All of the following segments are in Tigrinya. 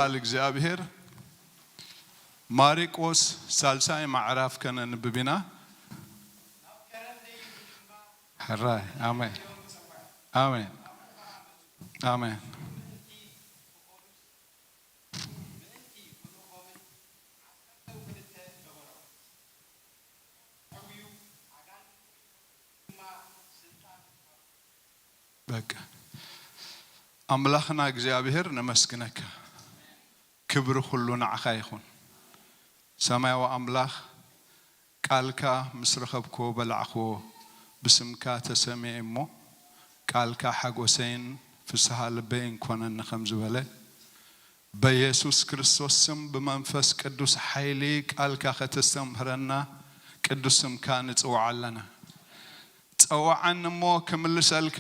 ቃል እግዚኣብሔር ማሪቆስ ሳልሳይ ማዕራፍ ከነንብብ ኢና። ሕራይ። ኣሜን። ኣሜን። ኣሜን። በቃ። ኣምላኽና እግዚኣብሔር ነመስግነካ። ክብሪ ኩሉ ንዓኻ ይኹን። ሰማያዊ ኣምላኽ፣ ቃልካ ምስ ረኸብክዎ በላዕክዎ፣ ብስምካ ተሰምየ እሞ፣ ቃልካ ሓጎሰይን ፍስሃ ልበይን ኮነኒ ከም ዝበለ፣ በየሱስ ክርስቶስ ስም ብመንፈስ ቅዱስ ሓይሊ ቃልካ ከተስተምህረና ቅዱስ ስምካ ንጽውዓ ኣለና። ጸውዓኒ እሞ ክምልሰልካ፣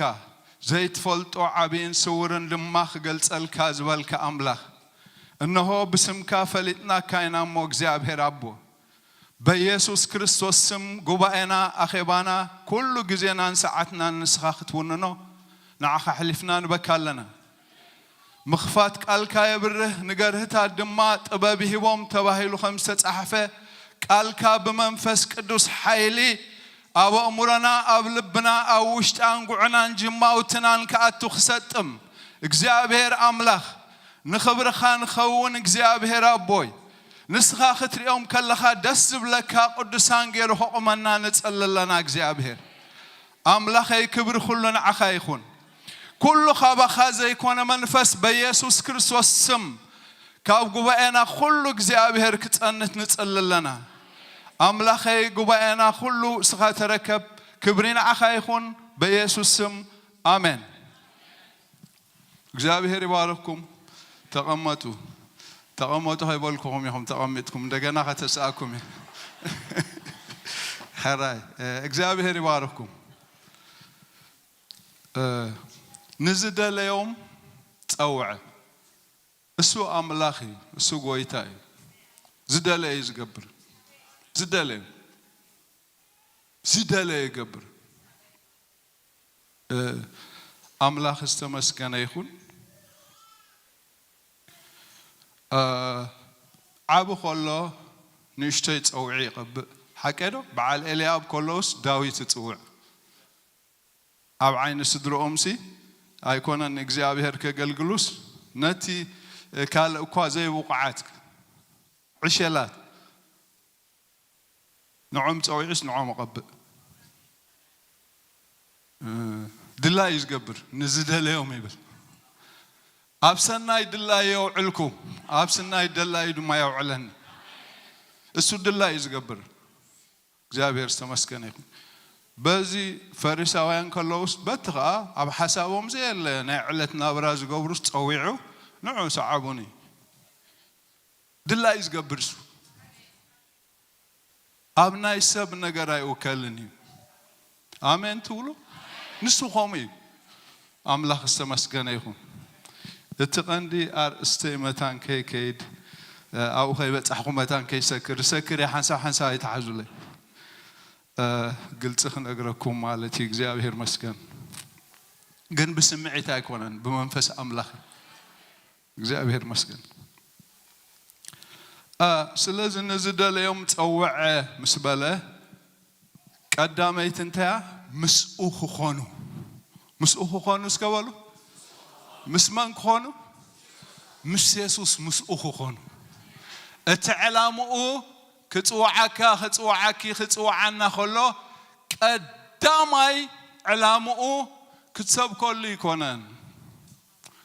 ዘይትፈልጦ ዓብይን ስውርን ድማ ክገልጸልካ ዝበልካ ኣምላኽ፣ እንሆ ብስምካ ፈሊጥናካ ኢና እሞ እግዚኣብሔር ኣቦ፣ በየሱስ ክርስቶስ ስም ጉባኤና፣ ኣኼባና፣ ኩሉ ግዜናን ሰዓትናን ንስኻ ክትውንኖ ንዓኻ ኣሕሊፍና ንበካ ኣለና። ምኽፋት ቃልካ የብርህ፣ ንገርህታት ድማ ጥበብ ይህቦም ተባሂሉ ከም ዝተጻሕፈ፣ ቃልካ ብመንፈስ ቅዱስ ሓይሊ ኣብ ኣእምሮና፣ ኣብ ልብና፣ ኣብ ውሽጢ ኣንጉዕናን ጅማውትናን ክኣቱ ክሰጥም፣ እግዚኣብሔር ኣምላኽ፣ ንኽብርኻ ንኸውን እግዚኣብሔር ኣቦይ፣ ንስኻ ክትሪኦም ከለኻ ደስ ዝብለካ ቅዱሳን ገይሩ ከቑመና ንጽሊ ኣለና። እግዚኣብሔር ኣምላኸይ፣ ክብሪ ኩሉ ንዓኻ ይኹን። ኩሉ ካባኻ ዘይኮነ መንፈስ በየሱስ ክርስቶስ ስም ካብ ጉባኤና ኩሉ እግዚኣብሔር ክጸንት ንጽሊ ኣለና። ኣምላኸይ፣ ጉባኤና ኩሉ እስኻ ተረከብ። ክብሪ ንዓኻ ይኹን፣ በየሱስ ስም፣ ኣሜን። እግዚኣብሔር ይባርክኩም። ተቐመጡ። ተቐመጡ ከይበልኩኹም ኢኹም ተቐሚጥኩም። እንደገና ከተስኣኩም እየ። ሕራይ፣ እ፣ እግዚኣብሔር ይባርክኩም። እ፣ ንዝደለዮም ጸውዐ። እሱ ኣምላኽ እዩ፣ እሱ ጎይታ እዩ። ዝደለየ እዩ ዝገብር። ዝደለየ፣ ዝደለየ ይገብር። እ፣ ኣምላኽ ዝተመስገነ ይኹን። እ፣ ዓቢ ከሎ ንእሽተይ ጸውዒ ይቐብእ። ሓቀ ዶ? በዓል ኤልያብ ከሎስ ዳዊት ይጽውዕ። ኣብ ዓይኒ ስድርኦምሲ ኣይኮነን ንእግዚኣብሔር ከገልግሉስ፣ ነቲ ካልእ እኳ ዘይብቑዓት ዕሸላት ንዖም ጸዊዑስ ንዖም እቐብእ። እ፣ ድላይ እዩ ዝገብር፣ ንዝደለዮም ይብል። ኣብ ሰናይ ድላይ የውዕልኩም፣ ኣብ ሰናይ ደላዩ ድማ የውዕለኒ። እሱ ድላይ እዩ ዝገብር። እግዚኣብሔር ዝተመስገነ ይኹን። በዚ ፈሪሳውያን ከለውስ፣ በቲ ኸዓ ኣብ ሓሳቦም ዘየለ ናይ ዕለት ናብራ ዝገብሩስ ጸዊዑ፣ ንዑ ሰዓቡኒ። ድላይ እዩ ዝገብር እሱ። ኣብ ናይ ሰብ ነገር ኣይውከልን እዩ። ኣሜን ትብሉ? ንሱ ከምኡ እዩ። ኣምላኽ ዝተመስገነ ይኹን። እቲ ቀንዲ ኣርእስተይ መታን ከይከይድ፣ እ፣ ኣብኡ ከይበጻሕኩ መታን ከይሰክር፣ ዝሰክር እየ፣ ሓንሳብ ሓንሳብ ኣይትሓዙለይ። እ፣ ግልጺ ክነግረኩም ማለት እዩ። እግዚኣብሔር መስገን። ግን ብስምዒት ኣይኮነን፣ ብመንፈስ ኣምላኽ እዩ። እግዚኣብሔር መስገን። እ፣ ስለዚ ንዝደለዮም ጸውዐ ምስ በለ፣ ቀዳመይቲ እንታያ? ምስኡ ክኾኑ። ምስኡ ክኾኑ እስከ በሉ። ምስ መን ክኾኑ? ምስ የሱስ ምስኡ ክኾኑ። እቲ ዕላምኡ ክጽውዓካ፣ ክጽውዓኪ፣ ክጽውዓና ከሎ፣ ቀዳማይ ዕላምኡ ክትሰብከሉ ይኮነን፣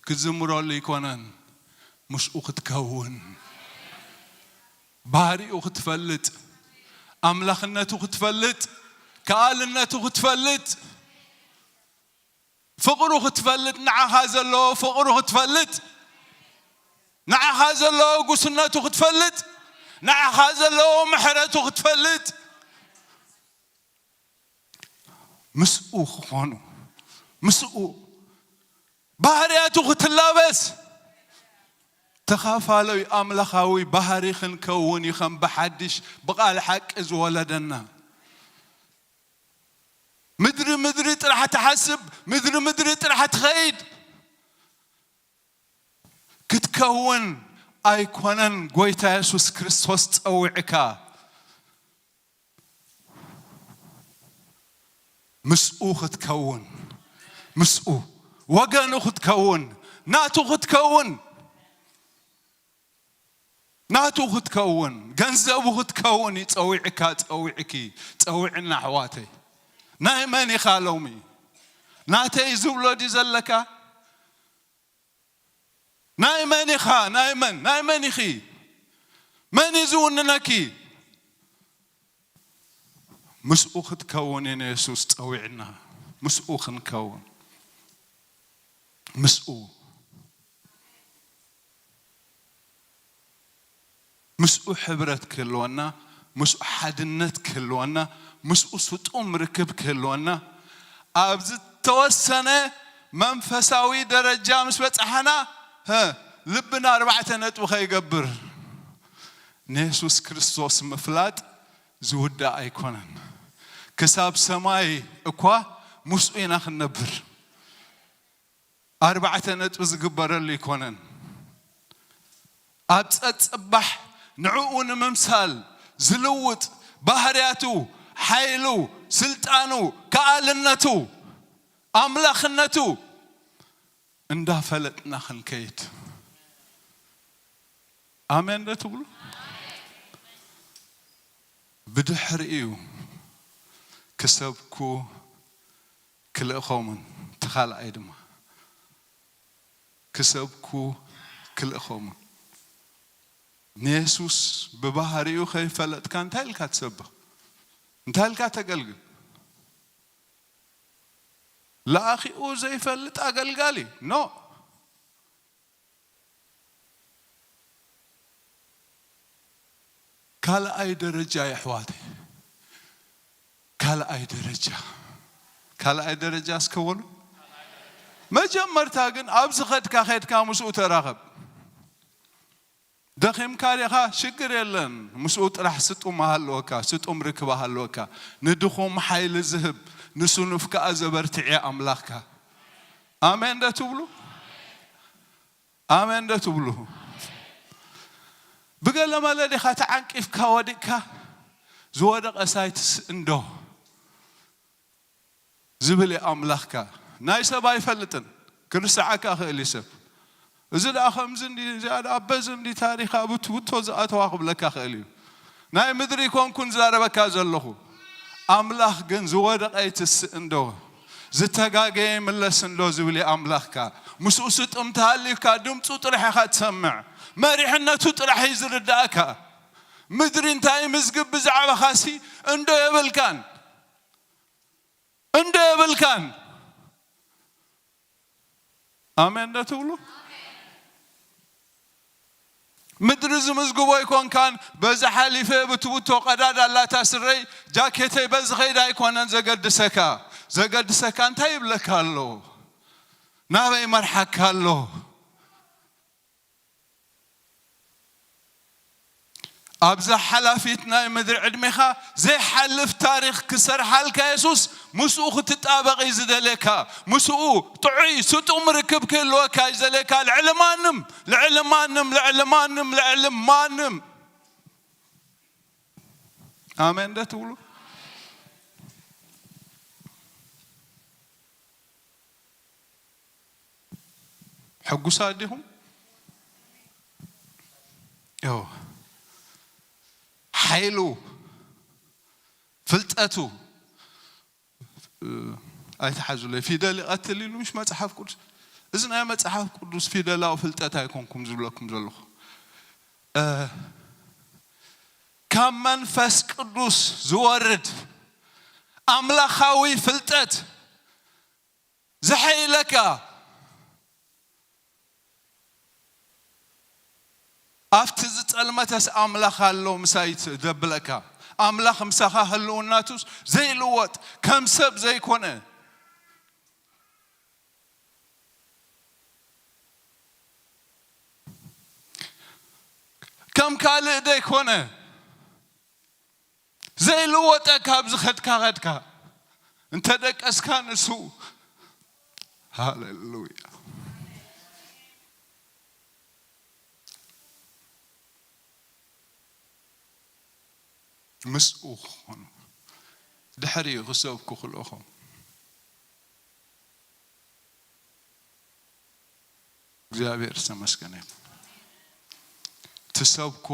ክትዝምረሉ ይኮነን፣ ምስኡ ክትከውን፣ ባህሪኡ ክትፈልጥ፣ ኣምላኽነቱ ክትፈልጥ፣ ከኣልነቱ ክትፈልጥ፣ ፍቕሩ ክትፈልጥ፣ ንዓኻ ዘለዎ ፍቕሩ ክትፈልጥ፣ ንዓኻ ዘለዎ ጉስነቱ ክትፈልጥ፣ ንዓኻ ዘለዎ ምሕረቱ ክትፈልጥ፣ ምስኡ ክኾኑ፣ ምስኡ ባህርያቱ ክትላበስ፣ ተኻፋለዩ ኣምላኻዊ ባህሪ ክንከውን እዩ፣ ከም ብሓድሽ ብቓል ሓቂ ዝወለደና። ምድሪ ምድሪ ጥራሕ ትሓስብ፣ ምድሪ ምድሪ ጥራሕ ትኸይድ ክትከውን፣ ኣይኮነን ጎይታ የሱስ ክርስቶስ ጸዊዕካ፣ ምስኡ ክትከውን፣ ምስኡ ወገኑ ክትከውን፣ ናቱ ክትከውን፣ ናቱ ክትከውን፣ ገንዘቡ ክትከውን እዩ ጸዊዕካ፣ ጸዊዕኪ፣ ጸዊዕና ኣሕዋተይ። ናይ መን ኢኻ ሎሚ? ናተይ ዝብሎ ድዩ ዘለካ? ናይ መን ኢኻ? ናይ መን? ናይ መን ኢኺ? መን እዩ ዝውንነኪ? ምስኡ ክትከውን እዩ ንየሱስ ጸዊዕና። ምስኡ ክንከውን። ምስኡ። ምስኡ ሕብረት ክህልወና፣ ምስኡ ሓድነት ክህልወና፣ ምስኡ ስጡም ርክብ ክህልወና፣ ኣብ ዝተወሰነ መንፈሳዊ ደረጃ ምስ በጻሕና፣ ሀ፣ ልብና ኣርባዕተ ነጥቢ ከይገብር። ንየሱስ ክርስቶስ ምፍላጥ ዝውዳእ ኣይኮነን። ክሳብ ሰማይ እኳ ምስኡ ኢና ክንነብር። ኣርባዕተ ነጥቢ ዝግበረሉ ኣይኮነን። ኣብ ጸጽባሕ ንዕኡ ንምምሳል ዝልውጥ ባህርያቱ፣ ሓይሉ፣ ስልጣኑ፣ ከኣልነቱ፣ ኣምላኽነቱ እንዳፈለጥና ክንከይድ። ኣሜን ዶ ትብሉ? ብድሕሪኡ ክሰብኩ ክልእኾምን፣ እቲ ካልኣይ ድማ ክሰብኩ ክልእኾምን። ንየሱስ ብባህሪኡ ከይፈለጥካ እንታይ ኢልካ ትሰብኽ? እንታይ ኢልካ ተገልግል? ለኣኺኡ ዘይፈልጥ ኣገልጋሊ፣ ኖ። ካልኣይ ደረጃ የሕዋተይ፣ ካልኣይ ደረጃ፣ ካልኣይ ደረጃ እስከ በሉ። መጀመርታ ግን ኣብዚ ኸድካ ኸድካ ምስኡ ተራኸብ። ደኺምካ ዲኻ? ሽግር የለን። ምስኡ ጥራሕ ስጡም ሃለወካ፣ ስጡም ርክብ ሃለወካ። ንድኹም ሓይሊ ዝህብ፣ ንስኑፍ ከኣ ዘበርትዕ ኣምላኽካ። ኣሜን ዶ ትብሉ? ኣሜን ዶ ትብሉ? ብገለ መለ ዲኻ ተዓንቂፍካ ወዲቕካ? ዝወደቐ ሳይትስ እንዶ ዝብል እዩ ኣምላኽካ። ናይ ሰብ ኣይፈልጥን። ክርስዓካ ክእል እዩ ሰብ። እዚ ደኣ ከምዚ እንዲ፣ እዚኣ ደኣ በዚ እንዲ ታሪኻ ብትውቶ ዝኣተዋ ክብለካ ክእል እዩ። ናይ ምድሪ ኮንኩን ዝዛረበካ ዘለኹ። ኣምላኽ ግን ዝወደቐ ይትስእ እንዶ፣ ዝተጋገየ ይምለስ እንዶ ዝብል እዩ ኣምላኽካ። ምስኡ ስጥም ተሃልዩካ ድምፁ ጥራሕ ኢኻ ትሰምዕ። መሪሕነቱ ጥራሕ እዩ ዝርዳእካ። ምድሪ እንታይ ምዝግብ ብዛዕባኻሲ እንዶ የብልካን። እንዶ የብልካን። ኣሜን ዶ ትብሉ? ምድሪ ዝምዝግቦ ኣይኮንካን። በዛ ሓሊፈ ብትውቶ ቀዳዳ ኣላታ ስረይ ጃኬተይ በዚ ኸይዳ ኣይኮነን ዘገድሰካ። ዘገድሰካ እንታይ ይብለካ ኣሎ? ናበይ መርሓካ ኣሎ? ኣብዛ ሓላፊት ናይ ምድሪ ዕድሜኻ ዘይሓልፍ ታሪኽ ክሰርሓልካ የሱስ ምስኡ ክትጣበቕ እዩ ዝደልየካ። ምስኡ ጥዑይ ስጡም ርክብ ክህልወካ እዩ ዝደልየካ። ልዕሊ ማንም፣ ልዕሊ ማንም፣ ልዕሊ ማንም፣ ልዕሊ ማንም። ኣሜን ዶ ትብሉ? ሕጉሳት ዲኹም? ዮ። ሓይሉ፣ ፍልጠቱ፣ እ፣ ኣይትሓዙለይ፣ ፊደል ይቐትል ኢሉ ምሽ መጽሓፍ ቅዱስ። እዚ ናይ መጽሓፍ ቅዱስ ፊደላዊ ፍልጠት ኣይኮንኩም ዝብለኩም ዘለኹ። እ፣ ካብ መንፈስ ቅዱስ ዝወርድ ኣምላኻዊ ፍልጠት ዘሐይለካ። ኣብቲ ዝጸልመተስ ኣምላኽ ኣሎ ምሳይ ዘብለካ። ኣምላኽ ምሳኻ ህልውናቱስ ዘይልወጥ፣ ከም ሰብ ዘይኮነ። ከም ካልእ ዘይኮነ። ዘይልወጠ ካብ ዝኸድካ ኸድካ። እንተ ደቀስካ ንሱ። ሃሌሉያ። ምስኡ ክኾኑ ድሕሪኡ ክሰብኩ ክልእኾም። እግዚኣብሔር ዝተመስገነ ይኹን። ትሰብኮ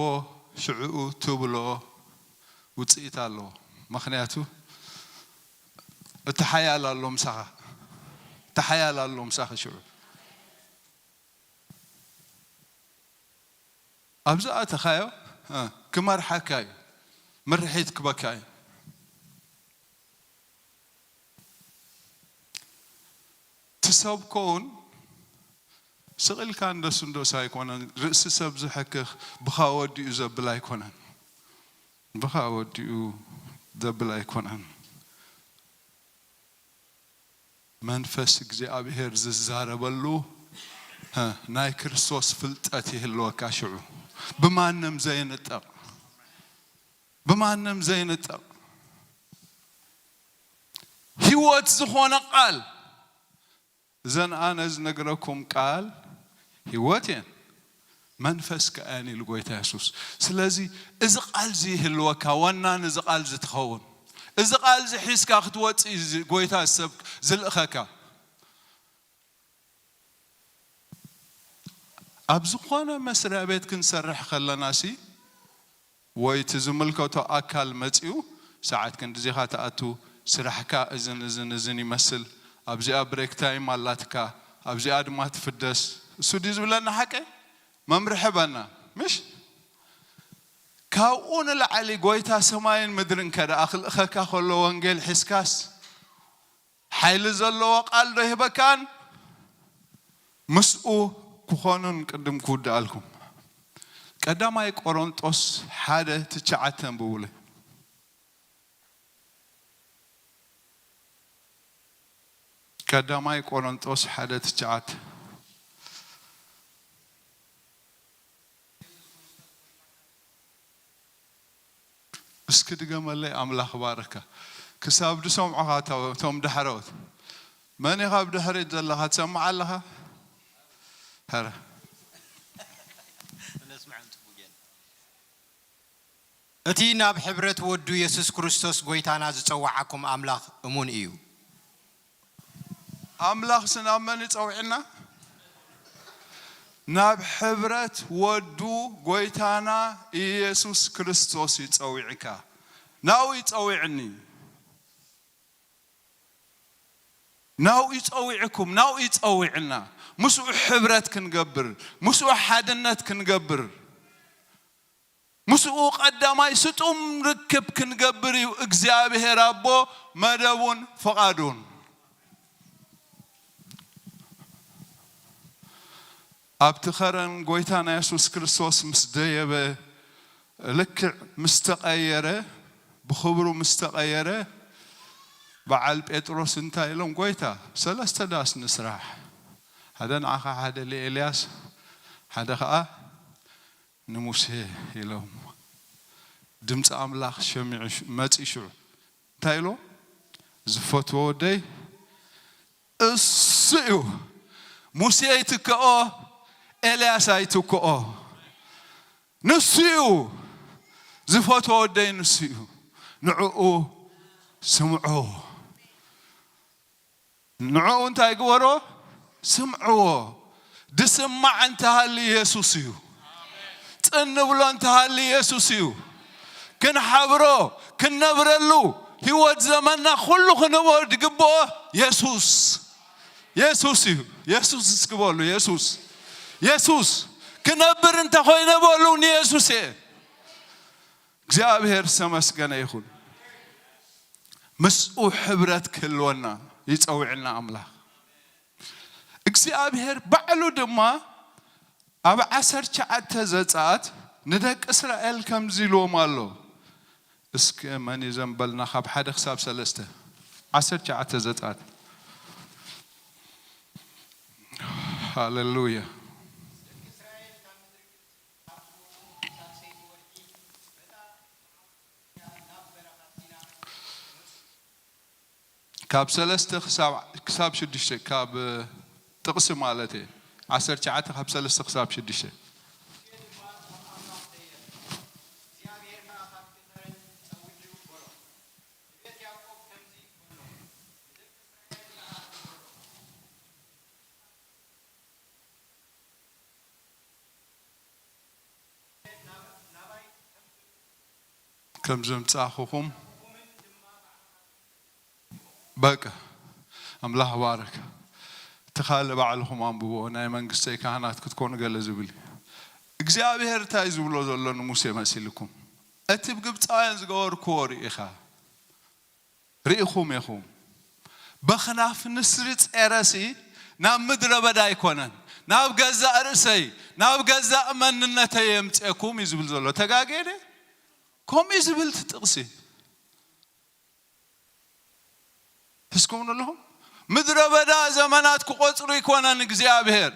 ሽዕኡ ትብሎ ውፅኢት ኣለዎ። ምኽንያቱ እቲ ሓያል ኣሎ ምሳኻ፣ እቲ ሓያል ኣሎ ምሳኻ ሽዑ ኣብዚ ኣተኻዮ ክመርሓካ እዩ፣ ምርሒት ክበካ እዩ። ትሰብኮ እውን ስቕ ኢልካ እንደሱ እንደሱ ኣይኮነን። ርእሲ ሰብ ዝሕክኽ ብኻ ወዲኡ ዘብል ኣይኮነን። ብኻ ወዲኡ ዘብል ኣይኮነን። መንፈስ እግዚኣብሔር ዝዛረበሉ ናይ ክርስቶስ ፍልጠት ይህልወካ። ሽዑ ብማንም ዘይንጠቕ፣ ብማንም ዘይንጠቕ ህይወት ዝኾነ ቃል። እዘን ኣነ ዝነግረኩም ቃል ህይወት እየን፣ መንፈስ ከኣን ኢሉ ጎይታ የሱስ። ስለዚ እዚ ቃል እዚ ይህልወካ፣ ወናን እዚ ቃል እዚ ትኸውን። እዚ ቃል እዚ ሒዝካ ክትወፅእ እዩ እዚ ጎይታ ሰብ ዝልእኸካ። ኣብ ዝኾነ መስሪያ ቤት ክንሰርሕ ከለና ሲ ወይ እቲ ዝምልከቶ ኣካል መፂኡ ሰዓት ክንድዚኻ ትኣቱ፣ ስራሕካ እዝን እዝን እዝን ይመስል፣ ኣብዚኣ ብሬክ ታይም ኣላትካ፣ ኣብዚኣ ድማ ትፍደስ፣ እሱ ድዩ ዝብለና ሓቀ? መምርሒ በና ምሽ? ካብኡ ንላዕሊ ጎይታ ሰማይን ምድርን ከደኣ ክልእኸካ ከሎ ወንጌል ሒዝካስ ሓይሊ ዘለዎ ቃል ዶ ይህበካን? ምስኡ ክኾኑን ቅድም ክውድኣልኩም ቀዳማይ ቆሮንጦስ ሓደ ትሽዓተ እንብቡለ። ቀዳማይ ቆሮንጦስ ሓደ ትሽዓተ። እስኪ ድገመለይ። ኣምላኽ ባርካ። ክሳብ ድሰምዑኻ እቶም ዳሕረዎት። መን ኢኻ ኣብ ድሕሪት ዘለኻ? ትሰምዕ ኣለኻ? ሀረ። እቲ ናብ ሕብረት ወዱ የሱስ ክርስቶስ ጎይታና ዝጸውዓኩም ኣምላኽ እሙን እዩ። ኣምላኽስ ናብ መን እዩ ጸዊዕና? ናብ ሕብረት ወዱ ጎይታና ኢየሱስ ክርስቶስ እዩ ጸዊዕካ። ናብኡ እዩ ጸዊዕኒ። ናብኡ እዩ ጸዊዕኩም፣ ናብኡ እዩ ጸዊዕና። ምስኡ ሕብረት ክንገብር፣ ምስኡ ሓድነት ክንገብር። ምስኡ ቀዳማይ ስጡም ርክብ ክንገብር እዩ እግዚኣብሔር ኣቦ መደቡን ፍቓዱን። ኣብቲ ኸረን ጎይታና የሱስ ክርስቶስ ምስ ደየበ፣ ልክዕ ምስ ተቐየረ፣ ብኽብሩ ምስ ተቐየረ፣ በዓል ጴጥሮስ እንታይ ኢሎም? ጎይታ፣ ሰለስተ ዳስ ንስራሕ፣ ሓደ ንዓኻ፣ ሓደ ንኤልያስ፣ ሓደ ኸኣ ንሙሴ ኢሎም ድምፂ ኣምላኽ ሸሚዑ ሽ-፣ መፂ ሽዑ እንታይ ኢሎ? ዝፈትዎ ወደይ እሱ እዩ። ሙሴ ኣይትከኦ፣ ኤልያስ ኣይትከኦ። ንሱ እዩ። ዝፈትዎ ወደይ ንሱ እዩ። ንዕኡ ስምዖ። ንዕኡ እንታይ ግበሮ? ስምዕዎ። ድስማዕ እንተሃሊ የሱስ እዩ። ጽን ብሎ እንተሃሊ የሱስ እዩ። ክንሓብሮ፣ ክንነብረሉ፣ ህይወት ዘመንና ኩሉ ክንህቦ ድግብኦ የሱስ። የሱስ እዩ። የሱስ እስኪ በሉ፣ የሱስ። የሱስ። ክነብር እንተኾይነ በሉ፣ ንየሱስ እየ። እግዚኣብሔር ዝተመስገነ ይኹን። ምስኡ ሕብረት ክህልወና ይጸውዕና ኣምላኽ። እግዚኣብሔር ባዕሉ ድማ ኣብ ዓሰርተ ትሽዓተ ዘጸኣት ንደቂ እስራኤል ከምዚ ኢልዎም ኣሎ። እስከ መን እዩ ዘንበልና ካብ ሓደ ክሳብ ሰለስተ? ዓሰርተ ትሽዓተ ዘጸኣት። ሃሌሉያ። ካብ ሰለስተ ክሳብ፣ ክሳብ ሽዱሽተ፣ ካብ ጥቕሲ ማለት እየ። ዓሰርተ ትሽዓተ ካብ ሰለስተ ክሳብ ሽዱሽተ። ደም ዘምጻኹኹም በቃ ኣምላኽ ባረክ። እቲ ካልእ ባዕልኹም ኣንብቦ ናይ መንግስተይ ካህናት ክትኮኑ ገለ ዝብል እዩ። እግዚኣብሔር እንታይ ዝብሎ ዘሎ ንሙሴ መሲልኩም? እቲ ብግብፃውያን ዝገበርክዎ ርኢኻ ርኢኹም ኢኹም። በኽናፍ ንስሪ ጼረሲ ናብ ምድረ በዳ ኣይኮነን፣ ናብ ገዛእ ርእሰይ ናብ ገዛእ መንነተይ የምፅኤኩም እዩ ዝብል ዘሎ። ተጋጌደ ከምኡ እዩ ዝብል እቲ ጥቕሲ። ሕዝኩም ኣለኹም? ምድረ በዳ ዘመናት ክቆፅሩ ይኮነን እግዚኣብሔር።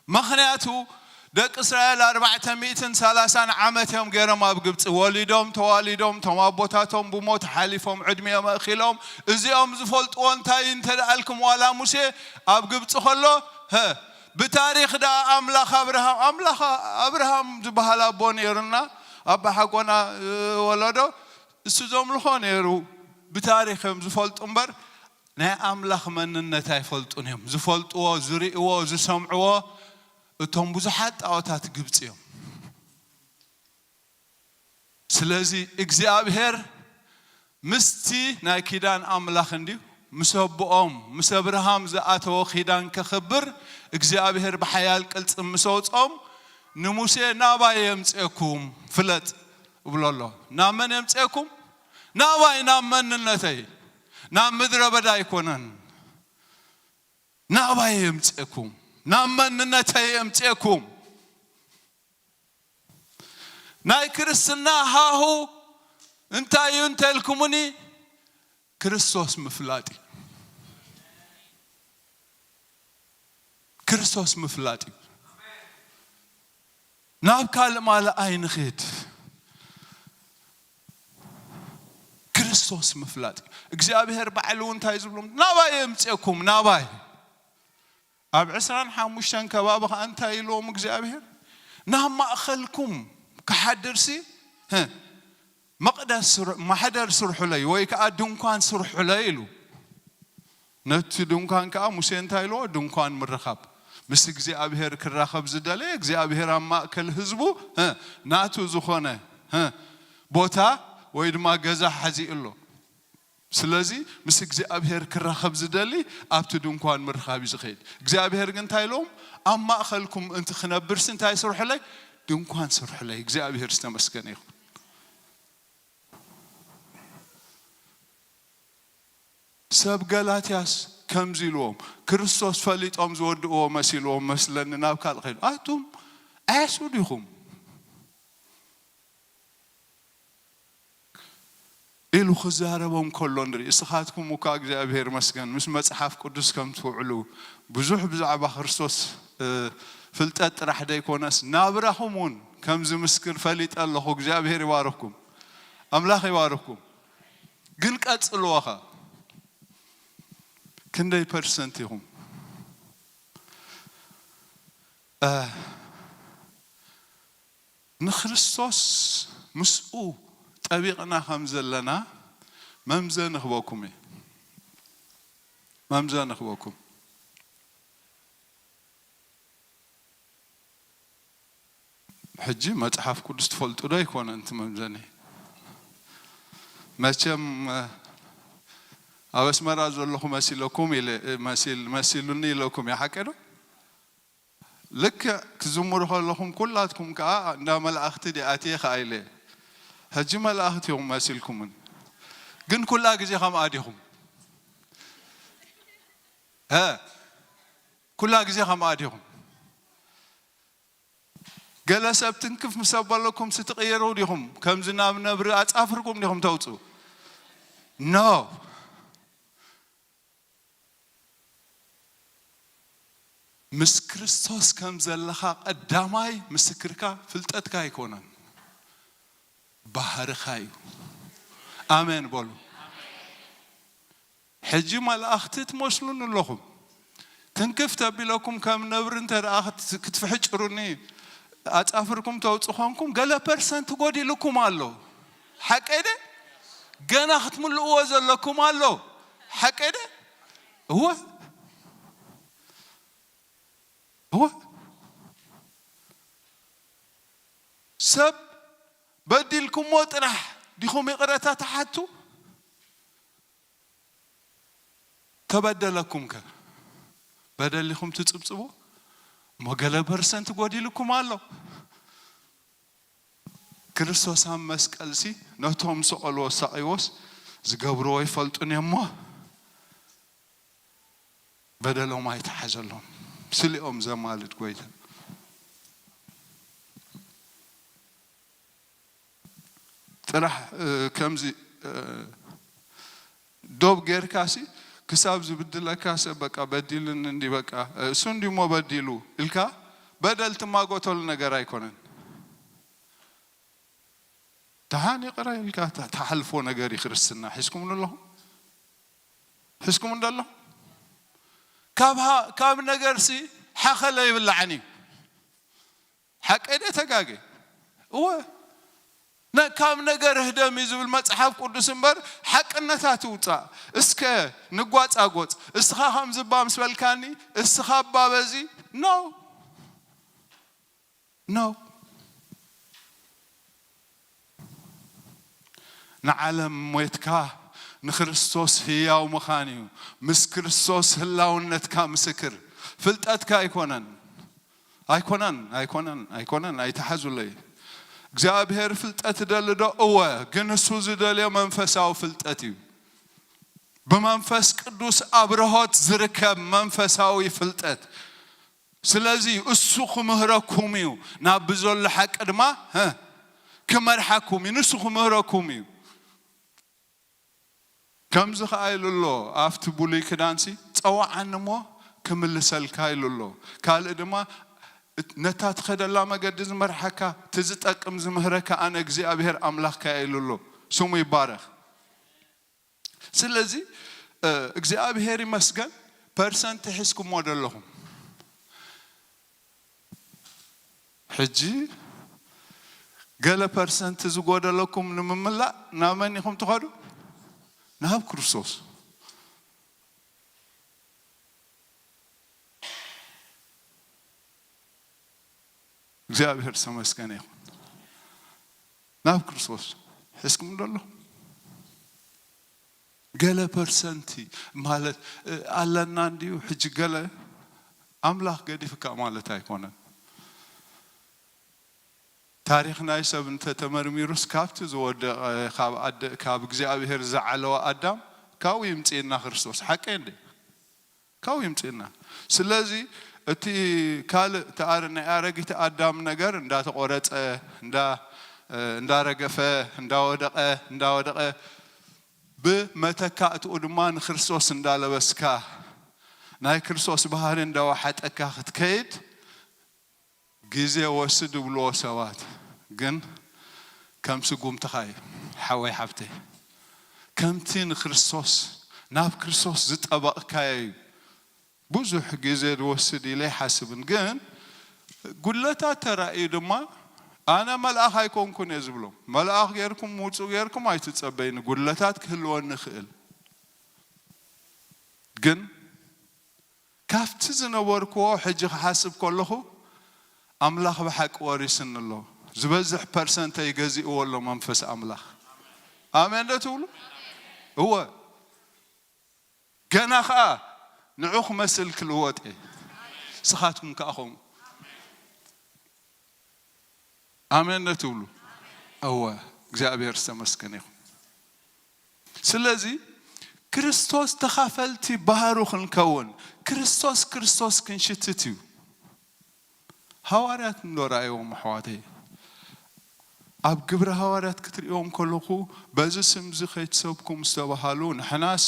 ምኽንያቱ ደቂ እስራኤል ኣርባዕተ ሚእትን ሰላሳን ዓመት እዮም ገይሮም ኣብ ግብፂ ወሊዶም ተዋሊዶም፣ ቶም ኣቦታቶም ብሞት ሓሊፎም ዕድሚኦም ኣእኪሎም። እዚኦም ዝፈልጥዎ እንታይ እንተ ደኣልኩም ዋላ ሙሴ ኣብ ግብፂ ከሎ ሀ ብታሪክ ደኣ ኣምላኽ ኣብርሃም ኣምላኽ ኣብርሃም ዝበሃል ኣቦ ነይሩና ኣባ ሓቆና ወለዶ እሱ ዘምልኾ ነይሩ። ብታሪክ እዮም ዝፈልጡ እምበር ናይ ኣምላኽ መንነት ኣይፈልጡን እዮም። ዝፈልጥዎ ዝርእዎ ዝሰምዕዎ እቶም ብዙሓት ጣዖታት ግብፂ እዮም። ስለዚ እግዚኣብሔር ምስቲ ናይ ኪዳን ኣምላኽ እንድዩ ምስ ኣቦኦም ምስ ኣብርሃም ዝኣተወ ኪዳን ከኽብር እግዚኣብሔር ብሓያል ቅልፅም ምስ ኣውፅኦም ንሙሴ ናባይ የምፅኤኩም ፍለጥ እብሎ ኣሎ። ናብ መን የምፅኤኩም? ናባይ ናብ መንነተይ ናብ ምድረ በዳ ኣይኮነን። ናባይ የምፅኤኩም ናብ መንነተይ የምፅኤኩም። ናይ ክርስትና ሃሁ እንታይ እዩ እንተልኩምኒ ክርስቶስ ምፍላጥ እዩ። ክርስቶስ ምፍላጥ እዩ። ናብ ካልእ ማልእ ኣይንኽድ። ክርስቶስ ምፍላጥ እዩ። እግዚኣብሔር ባዕሉ እንታይ ዝብሎም ናባይ የምፅኤኩም ናባይ ኣብ ዕስራን ሓሙሽተን ከባቢ ኸዓ እንታይ ኢልዎም እግዚኣብሔር ናብ ማእኸልኩም ክሓድርሲ መቕደስ ማሕደር ስርሑለይ ወይ ከዓ ድንኳን ስርሑለይ ኢሉ። ነቲ ድንኳን ከዓ ሙሴ እንታይ ኢልዎ? ድንኳን ምርኻብ ምስ እግዚኣብሔር ክራኸብ ዝደለየ እግዚኣብሔር ኣብ ማእከል ህዝቡ ናቱ ዝኾነ ቦታ ወይ ድማ ገዛ ሓዚ ኣሎ። ስለዚ ምስ እግዚኣብሔር ክራኸብ ዝደሊ ኣብቲ ድንኳን ምርኻብ እዩ ዝኸይድ። እግዚኣብሔር ግን እንታይ ኢሎም ኣብ ማእኸልኩም እንቲ ክነብርሲ እንታይ ስርሑለይ? ድንኳን ስርሑለይ። እግዚኣብሔር ዝተመስገነ ይኹን። ሰብ ገላትያስ ከምዚ ኢልዎም ክርስቶስ ፈሊጦም ዝወድእዎ መሲልዎም መስለኒ ናብ ካልእ ከይዱ ኣቱም ኣያሱ ዲኹም ኢሉ ክዛረቦም ከሎ ንርኢ። እስኻትኩም እኳ እግዚኣብሔር መስገን ምስ መጽሓፍ ቅዱስ ከም ትውዕሉ ብዙሕ ብዛዕባ ክርስቶስ ፍልጠት ጥራሕ ደይኮነስ ናብራኹም እውን ከም ዝምስክር ፈሊጠ ኣለኹ። እግዚኣብሔር ይባርኽኩም፣ ኣምላኽ ይባርኽኩም። ግን ቀጽልዎ ኸ ክንደይ ፐርሰንት ኢኹም ንክርስቶስ ምስኡ ጠቢቕና ከም ዘለና መምዘኒ ክበኩም እየ። መምዘኒ ክበኩም። ሕጂ መጽሓፍ ቅዱስ ትፈልጡ ዶ ይኮነ እንቲ መምዘኒ? መቸም ኣብ ኣስመራ ዘለኹ መሲለኩም ኢለ መሲል መሲሉኒ ኢለኩም እየ። ሓቂ ዶ? ልክዕ ክዝምሩ ከለኹም ኩላትኩም ከዓ እንዳ መላእኽቲ ዲኣትየ ከዓ ኢለ። ሕጂ መላእኽቲ እዮም መሲልኩምን ግን ኩላ ግዜ ከምኣ ዲኹም? ሀ ኩላ ግዜ ከምኣ ዲኹም? ገለ ሰብ ትንክፍ ምስ ኣበለኩም ስትቕየሩ ዲኹም? ከምዚ ናብ ነብሪ ኣጻፍርኩም ዲኹም ተውፁ? ኖ። ምስ ክርስቶስ ከም ዘለኻ ቀዳማይ ምስክርካ ፍልጠትካ ኣይኮነን፣ ባህርኻ እዩ። ኣሜን በሉ። ሕጂ መላእኽቲ ትመስሉኒ ኣለኹም። ትንክፍ ተቢለኩም ከም ነብሪ እንተ ደኣ ክትፍሕጭሩኒ ኣጻፍርኩም ተውጽእ ኾንኩም ገለ ፐርሰንት ጎዲልኩም ኣሎ። ሓቀይ ደ? ገና ክትምልእዎ ዘለኩም ኣሎ። ሓቀይ ደ? እወ እወ ሰብ በዲልኩሞ ጥራሕ ዲኹም ይቕረታ ትሓቱ? ተበደለኩም ከ? በደሊኹም ትጽብጽቡ? እሞ ገለ ፐርሰንት ጎዲልኩም ኣሎ። ክርስቶስ ኣብ መስቀልሲ ነቶም ሰቐልዎ ሳቕይዎስ ዝገብርዎ ይፈልጡን እዮም እሞ በደሎም ኣይተሓዘሎም። ስሊኦም ዘማልድ ጎይታ። ጥራሕ፣ እ፣ ከምዚ፣ እ፣ ዶብ ጌርካሲ ክሳብ ዝብድለካ ሰብ በቃ በዲልን እንዲ በቃ፣ እ፣ እሱ እንዲሞ በዲሉ ኢልካ በደል ትማጎተሉ ነገር ኣይኮነን። ደሓን ይቕረ ኢልካ ተ-፣ ተሓልፎ ነገር እዩ ክርስትና። ሒዝኩም ኣለኹም? ሒዝኩም እንዶ ኣለኹም? ካብ ሃ-፣ ካብ ነገርሲ ሓኸለ ይብላዕን እዩ። ሓቀይ ደ ተጋገ? እወ። ነ-፣ ካብ ነገር ህደም እዩ ዝብል መጽሓፍ ቅዱስ እምበር ሓቅነታት ይውጻእ። እስከ ንጓጻጎጽ። እስኻ ከምዚ እባ ምስ በልካኒ፣ እስኻ እባ በዚ? ኖ። ኖ። ንዓለም ሞትካ ንክርስቶስ ህያው ምዃን እዩ። ምስ ክርስቶስ ህላውነትካ ምስክር። ፍልጠትካ ኣይኮነን። ኣይኮነን፣ ኣይኮነን፣ ኣይኮነን፣ ኣይተሓዙለይ። እግዚኣብሔር ፍልጠት ይደሊ ዶ? እወ፣ ግን እሱ ዝደልዮ መንፈሳዊ ፍልጠት እዩ። ብመንፈስ ቅዱስ ኣብርሆት ዝርከብ መንፈሳዊ ፍልጠት። ስለዚ እሱ ክምህረኩም እዩ፣ ናብ ብዘሎ ሓቂ ድማ፣ ህ፣ ክመርሓኩም እዩ፣ ንሱ ክምህረኩም እዩ። ከምዚ ኸኣ ኢሉ ኣሎ፣ ኣብቲ ብሉይ ክዳንሲ፣ "ጸውዓኒ እሞ ክምልሰልካ" ኢሉ ኣሎ። ካልእ ድማ፣ "እት-፣ ነታ ትኸደላ መገዲ ዝመርሓካ፣ እቲ ዝጠቅም ዝምህረካ ኣነ እግዚኣብሔር ኣምላኽካ እየ" ኢሉ ኣሎ። ስሙ ይባረኽ። ስለዚ፣ እ፣ እግዚኣብሔር ይመስገን፣ ፐርሰንት ሒዝኩሞ ዘለኹም። ሕጂ ገለ ፐርሰንት ዝጎደለኩም ንምምላእ ናብ መን ኢኹም ትኸዱ? ናብ ክርስቶስ። እግዚኣብሔር ዝተመስገነ ይኹን። ናብ ክርስቶስ ሒዝኩም ደሎ? ገለ ፐርሰንቲ ማለት፣ እ፣ ኣለና እንድዩ። ሕጂ ገለ ኣምላኽ ገዲፍካ ማለት ኣይኮነን። ታሪኽ ናይ ሰብ እንተ ተመርሚሩስ፣ ካብቲ ዝወደቐ፣ ካብ ኣደ-፣ ካብ እግዚኣብሔር ዝዓለወ ኣዳም ካብኡ ይምጽእና ክርስቶስ። ሓቀይ እንዴ? ካብኡ ይምጽእና። ስለዚ እቲ ካልእ፣ እቲ ኣረ-፣ ናይ ኣረጊት ኣዳም ነገር እንዳተቖረጸ፣ እንዳ-፣ እንዳረገፈ፣ እንዳወደቐ፣ እንዳወደቐ፣ ብመተካእትኡ ድማ ንክርስቶስ እንዳለበስካ፣ ናይ ክርስቶስ ባህሪ እንዳወሓጠካ ክትከይድ፣ ግዜ ወስድ ይብልዎ ሰባት፣ ግን ከም ስጉምትኻ እዩ ሓወይ ሓብተይ። ከምቲ ንክርስቶስ፣ ናብ ክርስቶስ ዝጠበቕካዮ እዩ። ብዙሕ ግዜ ዝወስድ ኢለ ኣይሓስብን፣ ግን ጉድለታት ተራእዩ ድማ ኣነ መልኣኽ ኣይኮንኩን እየ ዝብሎም። መልኣኽ ጌርኩም ውጹእ ጌርኩም ኣይትጸበይኒ፣ ጉድለታት ክህልወኒ ይኽእል፣ ግን ካብቲ ዝነበርክዎ ሕጂ ክሓስብ ከለኹ፣ ኣምላኽ ብሓቂ ወሪስኒ ኣሎ። ዝበዝሕ ፐርሰንተይ ገዚእዎ ኣሎ መንፈስ ኣምላኽ። ኣሜን ዶ ትብሉ? እወ። ገና ኸኣ ንዑ ክመስል ክልወጥ እየ። ንስኻትኩም ከኣ ኸምኡ። ኣሜን ዶ ትብሉ? እወ። እግዚኣብሔር ዝተመስገነ ይኹን። ስለዚ ክርስቶስ ተኻፈልቲ ባህሩ ክንከውን፣ ክርስቶስ፣ ክርስቶስ ክንሽትት እዩ። ሃዋርያት እንዶ ረኣይዎም ኣሕዋተይ። ኣብ ግብረ ሃዋርያት ክትርእዮም ከለኹ፣ በዚ ስምዚ ከይትሰብኩ ምስ ተባሃሉ፣ ንሕናስ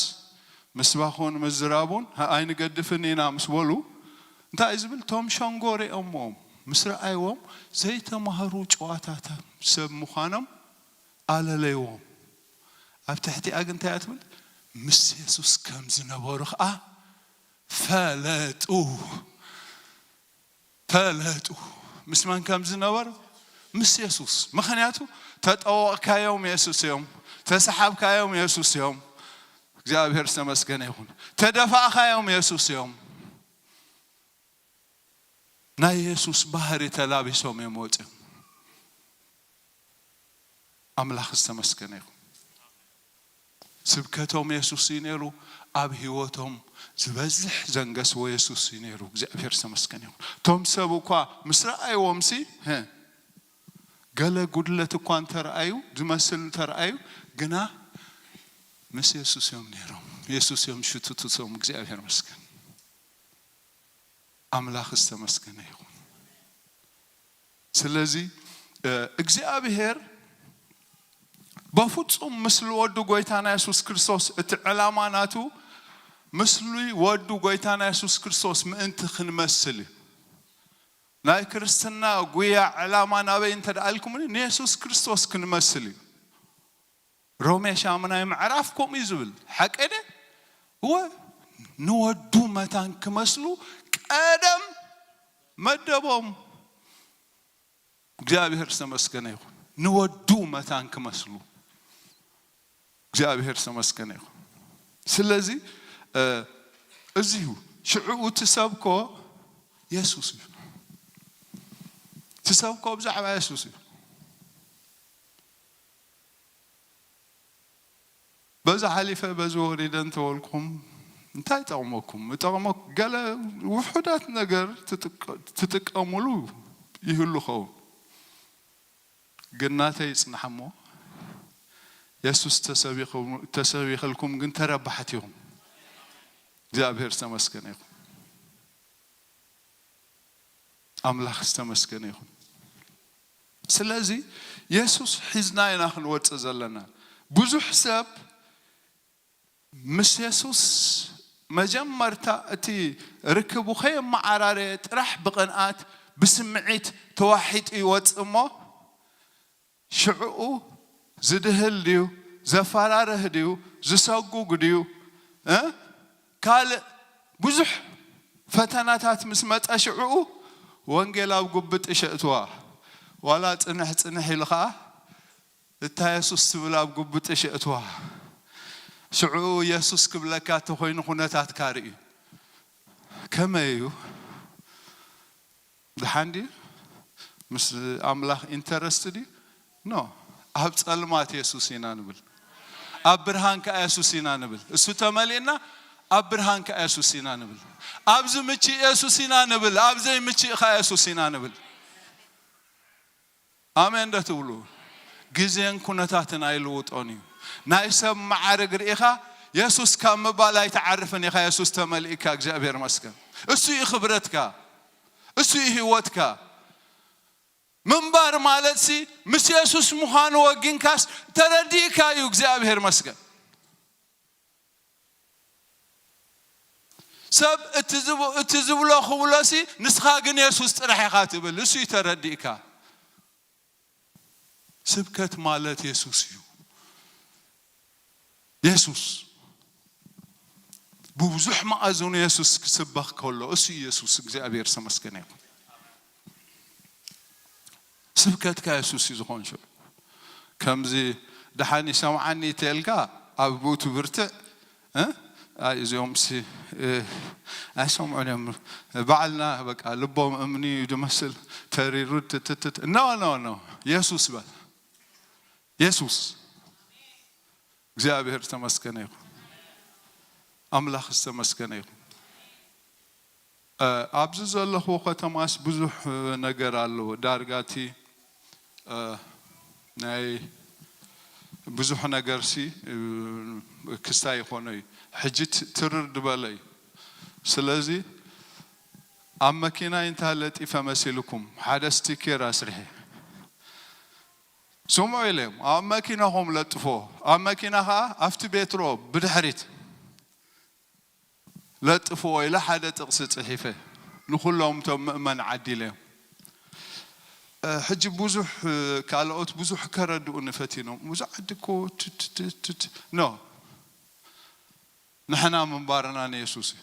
ምስባኹን ምዝራቡን ኣይንገድፍን ኢና ምስ በሉ፣ እንታይ እዩ ዝብል? እቶም ሸንጎ ርእዮምዎም፣ ምስ ረኣይዎም ዘይተማህሩ ጨዋታታት ሰብ ምዃኖም ኣለለይዎም። ኣብ ትሕቲኣ ግን እንታይ እያ ትብል? ምስ የሱስ ከም ዝነበሩ ኸኣ ፈለጡ። ፈለጡ። ምስ መን ከም ዝነበሩ? ምስ የሱስ። ምኽንያቱ ተጠወቕካዮም የሱስ እዮም፣ ተሰሓብካዮም የሱስ እዮም። እግዚኣብሔር ዝተመስገነ ይኹን። ተደፋእካዮም የሱስ እዮም። ናይ የሱስ ባህሪ ተላቢሶም እዮም ወፂኦም። ኣምላኽ ዝተመስገነ ይኹን። ስብከቶም የሱስ እዩ ነይሩ። ኣብ ህይወቶም ዝበዝሕ ዘንገስዎ የሱስ እዩ ነይሩ። እግዚኣብሔር ዝተመስገነ ይኹን። እቶም ሰብ እኳ ምስ ረኣይዎም ሲ፣ ገለ ጉድለት እኳ እንተረኣዩ፣ ዝመስል እንተረኣዩ፣ ግና ምስ የሱስ እዮም ነይሮም። የሱስ እዮም ሽቱትቶም። እግዚኣብሔር መስገን። ኣምላኽ ዝተመስገነ ይኹን። ስለዚ እግዚኣብሔር በፍጹም ምስሊ ወዱ ጎይታና የሱስ ክርስቶስ፣ እቲ ዕላማ ናቱ፣ ምስሊ ወዱ ጎይታና የሱስ ክርስቶስ ምእንቲ ክንመስል እዩ። ናይ ክርስትና ጉያ ዕላማ ናበይ እንተ ደኣ ኢልኩምኒ፣ ንየሱስ ክርስቶስ ክንመስል እዩ። ሮሜ ሻምናይ ምዕራፍ ከምኡ እዩ ዝብል። ሓቀደ እወ፣ ንወዱ መታን ክመስሉ ቀደም መደቦም። እግዚኣብሔር ዝተመስገነ ይኹን። ንወዱ መታን ክመስሉ። እግዚኣብሔር ዝተመስገነ ይኹን። ስለዚ እዚ እዩ ሽዕኡ ትሰብኮ የሱስ እዩ። ትሰብኮ ብዛዕባ የሱስ እዩ። በዚ ሓሊፈ በዚ ወሪደ እንተበልኩም እንታይ ይጠቕመኩም? ይጠቕመ ገለ ውሑዳት ነገር ትጥቀ- ትጥቀሙሉ ይህሉ ኸውን፣ ግን ናተይ ይጽናሕ እሞ የሱስ ተሰቢኹም- ተሰቢኸልኩም ግን ተረባሕቲ ኢኹም። እግዚኣብሔር ዝተመስገነ ይኹን። ኣምላኽ ዝተመስገነ ይኹን። ስለዚ የሱስ ሒዝና ኢና ክንወጽእ ዘለና። ብዙሕ ሰብ ምስ የሱስ መጀመርታ እቲ ርክቡ ከየመዓራረየ ጥራሕ ብቕንኣት ብስምዒት ተዋሒጡ ይወጽእ እሞ ሽዕኡ ዝድህል ድዩ? ዘፈራርህ ድዩ? ዝሰጉግ ድዩ? እ? ካልእ ብዙሕ ፈተናታት ምስ መጸ ሽዕኡ ወንጌል ኣብ ጉብጥሽ የእትዋ። ዋላ ጽንሕ ጽንሕ ኢሉ ኸኣ እታ የሱስ ትብል ኣብ ጉብጥሽ የእትዋ። ሽዕኡ የሱስ ክብለካ እንተኾይኑ ኩነታትካ ርእዩ። ከመይ እዩ? ደሓን ድዩ? ምስ ኣምላኽ ኢንተረስት ድዩ? ኖ። ኣብ ጸልማት የሱስ ኢና ንብል። ኣብ ብርሃን ከኣ የሱስ ኢና ንብል። እሱ ተመሊእና ኣብ ብርሃን ከኣ የሱስ ኢና ንብል። ኣብ ዝምችእ የሱስ ኢና ንብል። ኣብ ዘይምችእ ከኣ የሱስ ኢና ንብል። ኣሜን ዶ ትብሉ? ግዜን ኩነታትን ኣይልውጦን እዩ። ናይ ሰብ መዓርግ ርኢኻ የሱስ ካብ ምባል ኣይትዓርፍን ኢኻ። የሱስ ተመሊእካ፣ እግዚኣብሔር መስገን። እሱ እዩ ክብረትካ፣ እሱ እዩ ህይወትካ። ምንባር ማለትሲ ምስ የሱስ ምዃኑ ወጊንካስ ተረዲእካ እዩ። እግዚኣብሔር መስገን። ሰብ እቲ ዝብ- እቲ ዝብሎ ክብሎሲ ንስኻ ግን የሱስ ጥራሕ ኢኻ ትብል። እሱ እዩ ተረዲእካ። ስብከት ማለት የሱስ እዩ። የሱስ ብብዙሕ መኣዝኑ የሱስ ክስበኽ ከሎ እሱ እዩ የሱስ። እግዚኣብሔር ዝተመስገነ ይኹን። ስብከትካ የሱስ እዩ ዝኾን ሽዑ። ከምዚ ደሓን ይሰምዓኒ ተልካ ኣብ ብኡ ትብርትዕ እ? ኣይ እዚኦም ሲ እ፣ ኣይሰምዑን እዮም። ባዕልና በቃ ልቦም እምኒ እዩ ዝመስል ተሪሩ ትትትት። ኖ ኖ ኖ፣ የሱስ በል። የሱስ። እግዚኣብሔር ዝተመስገነ ይኹን። ኣምላኽ ዝተመስገነ ይኹን። እ፣ ኣብዚ ዘለኹ ከተማስ ብዙሕ ነገር ኣሎ። ዳርጋ እቲ እ፣ ናይ ብዙሕ ነገርሲ እ፣ ክስታይ ይኾነ እዩ። ሕጂ ት- ትርር ዝበለ እዩ። ስለዚ ኣብ መኪናይ እንታ ለጢፈ መሲልኩም ሓደ ስቲኬር ኣስርሐ ስምዑ ኢለ እዮም ኣብ መኪናኹም ለጥፎ። ኣብ መኪና ኸዓ ኣብቲ ቤትሮ ብድሕሪት ለጥፍዎ ኢለ ሓደ ጥቕሲ ጽሒፈ ንኹሎም እቶም ምእመን ዓዲለዮም። እ፣ ሕጂ ብዙሕ እ፣ ካልኦት ብዙሕ ከረድኡኒ ፈቲኖም። እዚ ዓዲ እኮ ትትትትት ኖ፣ ንሕና ምንባርና ንየሱስ እዩ።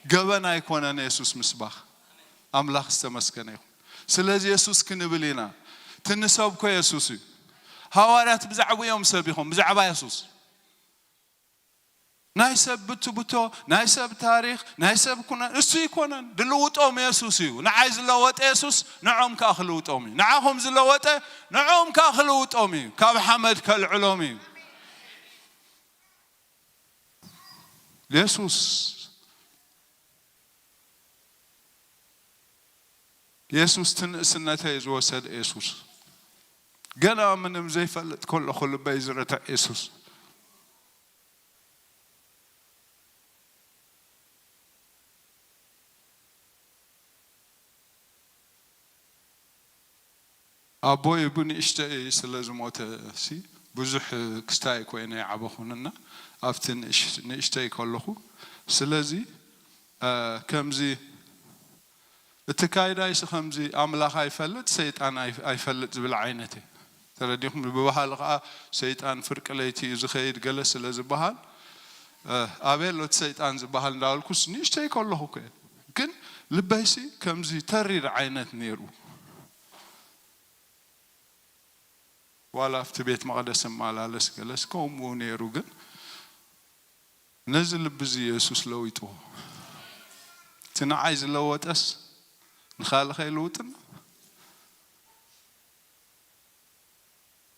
ገበን ኣይኮነን የሱስ ምስባኽ። ኣምላኽ ዝተመስገነ ይኹን። ስለዚ የሱስ ክንብል ኢና። ትንሰብኮ የሱስ እዩ። ሃዋርያት ብዛዕባ እዮም ሰቢኾም፣ ብዛዕባ የሱስ። ናይ ሰብ ብትብቶ፣ ናይ ሰብ ታሪኽ፣ ናይ ሰብ ኩነ እሱ ይኮነን። ድልውጦም የሱስ እዩ። ንዓይ ዝለወጠ የሱስ ንዖም ከኣ ክልውጦም እዩ። ንዓኹም ዝለወጠ ንዖም ከኣ ክልውጦም እዩ። ካብ ሓመድ ከልዕሎም እዩ። የሱስ የሱስ ትንእስነተይ ዝወሰደ የሱስ፣ ገና ምንም ዘይፈልጥ ከለኹ ልበይ ዝረትዕ የሱስ። ኣቦይ ብንእሽተይ ስለ ዝሞተ ሲ ብዙሕ ክስታይ ኮይነ ይዓበኹንና ኣብቲ ንእሽ- ንእሽተይ ከለኹ። ስለዚ እ፣ ከምዚ እቲ ካይዳይሲ ከምዚ ኣምላኽ ኣይፈልጥ ሰይጣን ኣይ- ኣይፈልጥ ዝብል ዓይነት እዩ። ተረዲኹም? ብባህሊ ከዓ ሰይጣን ፍርቂ ለይቲ እዩ ዝኸይድ ገለ ስለ ዝበሃል እ፣ ኣበይ ኣሎ እቲ ሰይጣን ዝበሃል እንዳበልኩስ ንእሽተይ ከለኹ እኮ እየ። ግን ልበይሲ ከምዚ ተሪር ዓይነት ነይሩ። ዋላ ኣብቲ ቤት መቕደስ እመላለስ ገለስ ከምኡ ነይሩ። ግን ነዚ ልቢ እዚ የሱስ ለዊጥዎ። እቲ ንዓይ ዝለወጠስ ንኻልእ ከይልውጥና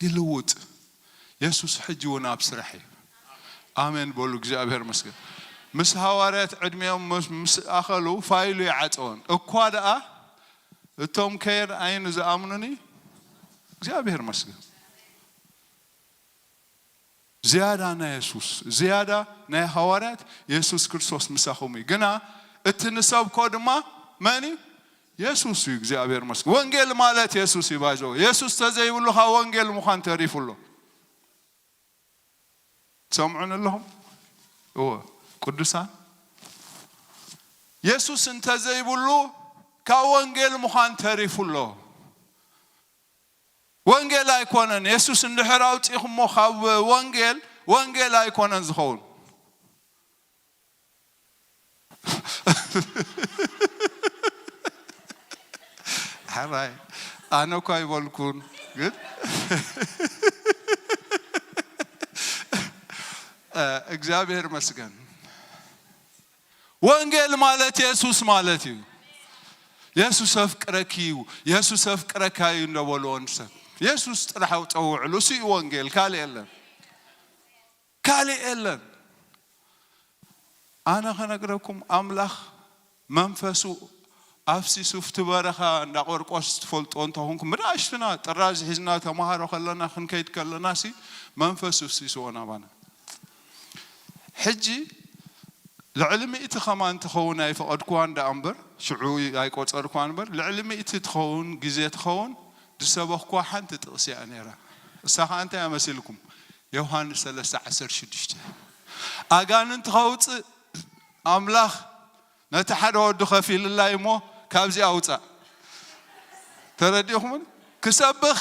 ይልውጥ። የሱስ ሕጂ እውን ኣብ ስራሕ እዩ። ኣሜን በሉ። እግዚኣብሔር መስገን። ምስ ሃዋርያት ዕድሜኦም ምስ- ምስ ኣኸሉ ፋይሉ ይዓፀወን እኳ ደኣ እቶም ከየር ኣይኑ ዝኣምኑኒ እግዚኣብሔር መስገን። ዝያዳ ናይ የሱስ ዝያዳ ናይ ሃዋርያት የሱስ ክርስቶስ ምሳኹም እዩ። ግና እቲ ንሰብኮ ድማ መን እዩ? የሱስ እዩ። እግዚኣብሔር መስገን። ወንጌል ማለት የሱስ እዩ። ባይዘው የሱስ ተዘይብሉ ካብ ወንጌል ምዃን ተሪፉ ኣሎ። ትሰምዑን ኣለኹም? እወ፣ ቅዱሳን፣ የሱስ እንተዘይብሉ ካብ ወንጌል ምዃን ተሪፉ ኣሎ። ወንጌል ኣይኮነን። የሱስ እንድሕር ኣውፂኹሞ ካብ ወንጌል፣ ወንጌል ኣይኮነን ዝኸውን። ሕራይ ኣነ እኳ ኣይበልኩን፣ ግን እግዚኣብሔር መስገን። ወንጌል ማለት የሱስ ማለት እዩ። የሱስ ኣፍቅረኪ እዩ፣ የሱስ ኣፍቅረካ እዩ እንደበልዎ ንሰብ የሱስ ጥራሕ ጸውዕሉ። እሱ እዩ ወንጌል፣ ካልእ የለን፣ ካልእ የለን። ኣነ ከነግረኩም ኣምላኽ መንፈሱ ኣፍሲሱ ኣብቲ በረኻ እንዳ ቆርቆስ ትፈልጦ እንተኾንኩም ብንኣሽቱና ጥራዝ ሒዝና ተማሃሮ ከለና ክንከይድ ከለና ሲ መንፈሱ ኣፍሲስዎ ናባና። ሕጂ ልዕሊ ሚእቲ ከማን ትኸውን ኣይፈቐድኩዋን ደኣ እምበር ሽዑ ኣይቆጸርኩዋን እምበር ልዕሊ ሚእቲ ትኸውን ግዜ ትኸውን ዝሰበኽኩዋ ሓንቲ ጥቕሲ እያ ነይራ። እሳ ኸዓ እንታይ እያ መሲልኩም? ዮሃንስ ሰለስተ ዓሰርተ ሽዱሽተ ኣጋንንቲ ኸውፅእ ኣምላኽ ነቲ ሓደ ወዱ ኸፊልላይ እሞ ካብዚ ኣውፃእ። ተረዲእኹምን? ክሰብኽ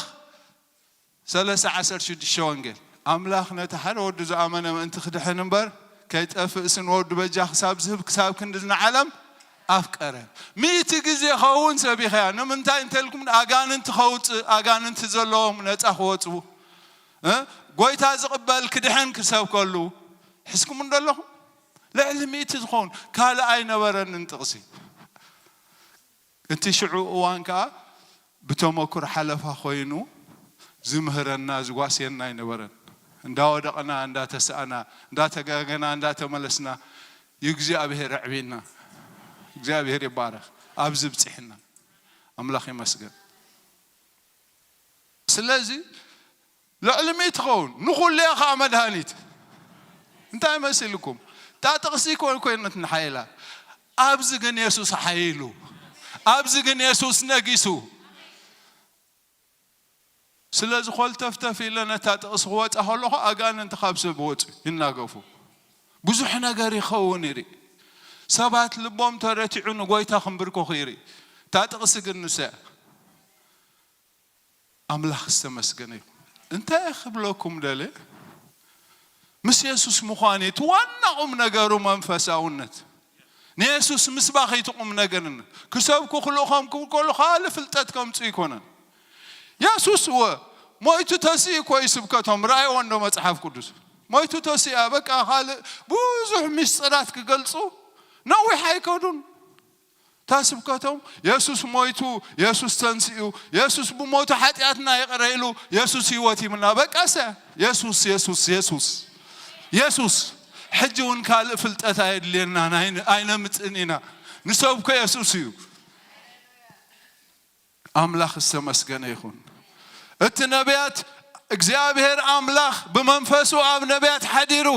ሰለስተ ዓሰርተ ሽዱሽተ ወንጌል ኣምላኽ ነቲ ሓደ ወዱ ዝኣመነ ምእንቲ ክድሕን እምበር ከይጠፍእስ ንወዱ በጃ ክሳብ ዝህብ ክሳብ ክንዲ ንዓለም ኣፍቀረ። ሚእቲ ግዜ ኸውን ሰቢኸያ ንምንታይ እንተልኩም ኣጋንንቲ ኸውፅእ ኣጋንንቲ ዘለዎም ነፃ ክወፅኡ እ? ጎይታ ዝቕበል ክድሕን ክሰብከሉ ሕዝኩም እንደለኹም ልዕሊ ሚእቲ ዝኸውን ካልእ ኣይነበረንን ጥቕሲ። እቲ ሽዑ እዋን ከዓ ብተመኩር ሓለፋ ኮይኑ ዝምህረና ዝጓስየና ኣይነበረን። እንዳወደቕና እንዳተሰኣና እንዳተጋገና እንዳተመለስና እግዚኣብሔር ኣዕቢና። እግዚኣብሔር ይባረኽ። ኣብዚ ብፅሕና ኣምላኽ ይመስገን። ስለዚ ልዕሊ ሚእቲ ትኸውን ንኹሉ እያ ከዓ መድሃኒት። እንታይ መሲልኩም? እታ ጥቕሲ ኮን ኮይነት ንሓይላ ኣብዚ ግን የሱስ ሓይሉ ኣብዚ ግን የሱስ ነጊሱ። ስለዚ ኾልተፍተፍ ኢለ ነታ ጥቕሲ ክወፃ ከለኹ ኣጋንንቲ ካብ ሰብ ወፁ ይናገፉ። ብዙሕ ነገር ይኸውን ይርኢ። ሰባት ልቦም ተረቲዑ ንጎይታ ክንብርከኹ ይርኢ። እታ ጥቕሲ ግን ንሰ ኣምላኽ ዝተመስገነ ይኹን። እንታይ ክብለኩም ደለ? ምስ የሱስ ምዃን እቲ ዋና ቁም ነገሩ መንፈሳውነት። ንየሱስ ምስባኽ እቲ ቁም ነገርን ክሰብኩ ክልእኾም ክብል ከሎ ካልእ ፍልጠት ከምፁ ይኮነን። የሱስ እወ ሞይቱ ተስኢ እኮ እዩ ስብከቶም። ረኣይዎ እንዶ መፅሓፍ ቅዱስ ሞይቱ ተሲኣ። በቃ ካልእ ብዙሕ ምስጢራት ክገልጹ ነዊሕ ኣይከዱን። እታ ስብከቶም የሱስ ሞይቱ፣ የሱስ ተንሲኡ፣ የሱስ ብሞቱ ሓጢኣትና ይቕረ ኢሉ፣ የሱስ ህይወት ይምና። በቃ ሰ የሱስ የሱስ የሱስ የሱስ። ሕጂ እውን ካልእ ፍልጠት ኣየድልየናን፣ ኣይነ- ኣይነምጽእን ኢና። ንሰብኮ የሱስ እዩ። ኣምላኽ ዝተመስገነ ይኹን። እቲ ነቢያት እግዚኣብሔር ኣምላኽ ብመንፈሱ ኣብ ነቢያት ሓዲሩ፣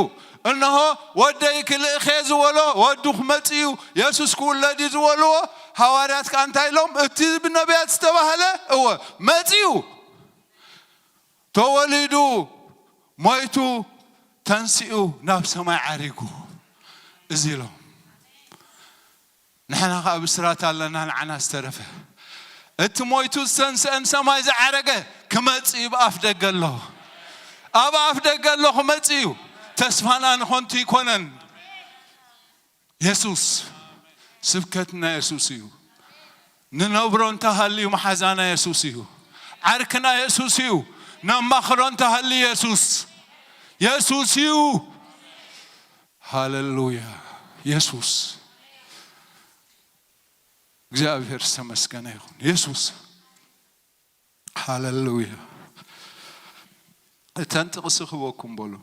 እንሆ ወደይ ክልእኽ እየ ዝበሎ ወዱ ክመጽእ እዩ፣ የሱስ ክውለድ እዩ ዝበልዎ ሃዋርያት ከኣ እንታይ ኢሎም? እቲ ብነቢያት ዝተባህለ እወ መጺኡ፣ ተወሊዱ፣ ሞይቱ፣ ተንሲኡ፣ ናብ ሰማይ ዓሪጉ እዚ ኢሎም። ንሕና ኸዓ ብስራት ኣለና፣ ንዓና ዝተረፈ። እቲ ሞይቱ ዝተንስአን ሰማይ ዝዓረገ ክመጽእ እዩ፣ ብኣፍ ደገ ኣሎ። ኣብ ኣፍ ደገ ኣሎ፣ ክመጽእ እዩ። ተስፋና ንኾንቱ ይኮነን። የሱስ ስብከትና የሱስ እዩ። ንነብሮ እንተሃልዩ መሓዛና የሱስ እዩ። ዓርክና የሱስ እዩ። ነማኽሮ እንተሃልዩ የሱስ፣ የሱስ እዩ። ሃሌሉያ። የሱስ፣ እግዚኣብሔር ዝተመስገነ ይኹን። የሱስ፣ ሃሌሉያ። እተን ጥቕሲ ክበኩም በሉ።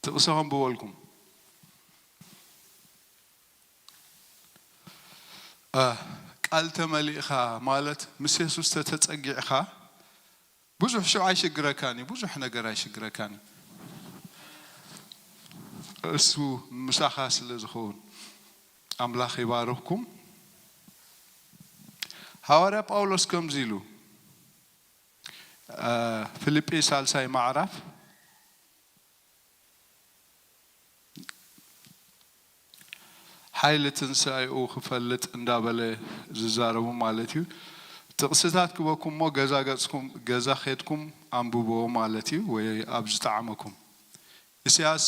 ጥቕሲ ከንብበልኩም። እ፣ ቃል ተመሊእኻ ማለት ምስ የሱስ ተተጸጊዕኻ ብዙሕ ሽዑ ኣይሽግረካን እዩ፣ ብዙሕ ነገር ኣይሽግረካን እዩ። እሱ ምሳኻ ስለ ዝኸውን ኣምላኽ ይባርኽኩም። ሃዋርያ ጳውሎስ ከምዚ ኢሉ፣ እ፣ ፊልጲ ሳልሳይ ማዕራፍ፣ ሓይሊ ትንሳኤኡ ክፈልጥ እንዳበለ ዝዛረቡ ማለት እዩ። ጥቕስታት ክበኩም እሞ ገዛ ገጽኩም፣ ገዛ ኸድኩም ኣንብብዎ ማለት እዩ፣ ወይ ኣብ ዝጠዓመኩም። ኢሳያስ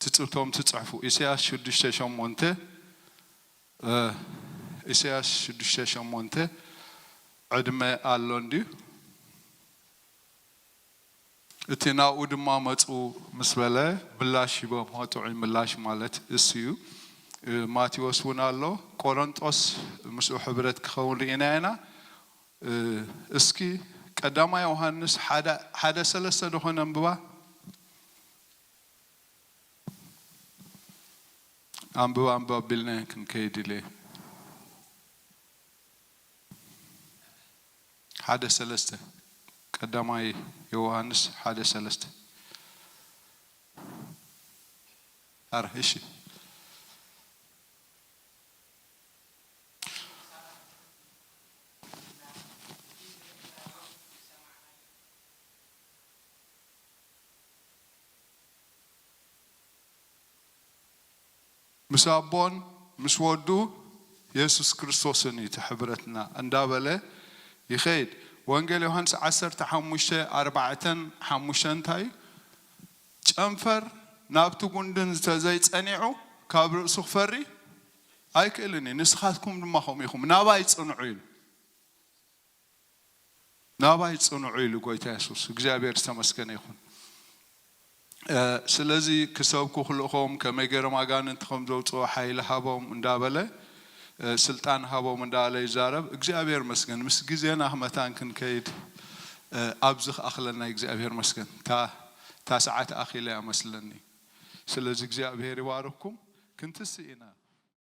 ትጽብቶም ትጽሕፉ። ኢሳያስ ሽዱሽተ ሸሞንተ፣ እ፣ ኢሳያስ ሽዱሽተ ሸሞንተ ዕድመ ኣሎ እንድዩ። እቲ ናብኡ ድማ መጹ ምስ በለ ምላሽ ሂቦም፣ ጥዑይ ምላሽ ማለት እሱ እዩ። እ፣ ማቴዎስ እውን ኣሎ፣ ቆሮንጦስ ምስኡ ሕብረት ክኸውን ርኢና ኢና። እ፣ እስኪ ቀዳማይ ዮሃንስ ሓደ፣ ሓደ ሰለስተ ዶ ኾነ ኣንብባ? ኣንብባ፣ ኣንብባ ኣቢልና ክንከይድ ኢለ። ሓደ ሰለስተ፣ ቀዳማይ ዮሃንስ ሓደ ሰለስተ። ኣረ፣ እሺ። ምስ ኣቦን ምስ ወዱ የሱስ ክርስቶስን እዩ እቲ ሕብረትና እንዳበለ ይኸይድ። ወንጌል ዮሃንስ ዓሰርተ ሓሙሽተ ኣርባዕተን ሓሙሽተን እንታይ እዩ? ጨንፈር ናብቲ ጉንዲ እንተዘይጸኒዑ ካብ ርእሱ ክፈሪ ኣይክእልን እዩ። ንስኻትኩም ድማ ከምኡ ኢኹም፣ ናባይ ጽንዑ ኢሉ። ናባይ ጽንዑ ኢሉ ጎይታ የሱስ። እግዚኣብሔር ዝተመስገነ ይኹን። እ፣ ስለዚ ክሰብኩ ክልእኾም፣ ከመይ ገይሮም ኣጋንንቲ ከም ዘውፅኦ ሓይሊ ሃቦም እንዳበለ፣ እ፣ ስልጣን ሃቦም እንዳበለ ይዛረብ። እግዚኣብሔር መስገን። ምስ ግዜና መታን ክንከይድ፣ እ፣ ኣብዚ ክኣኽለና እግዚኣብሔር መስገን። እታ፣ እታ ሰዓት ኣኺለ እያ መስለኒ። ስለዚ እግዚኣብሔር ይባርክኩም። ክንትስእ ኢና።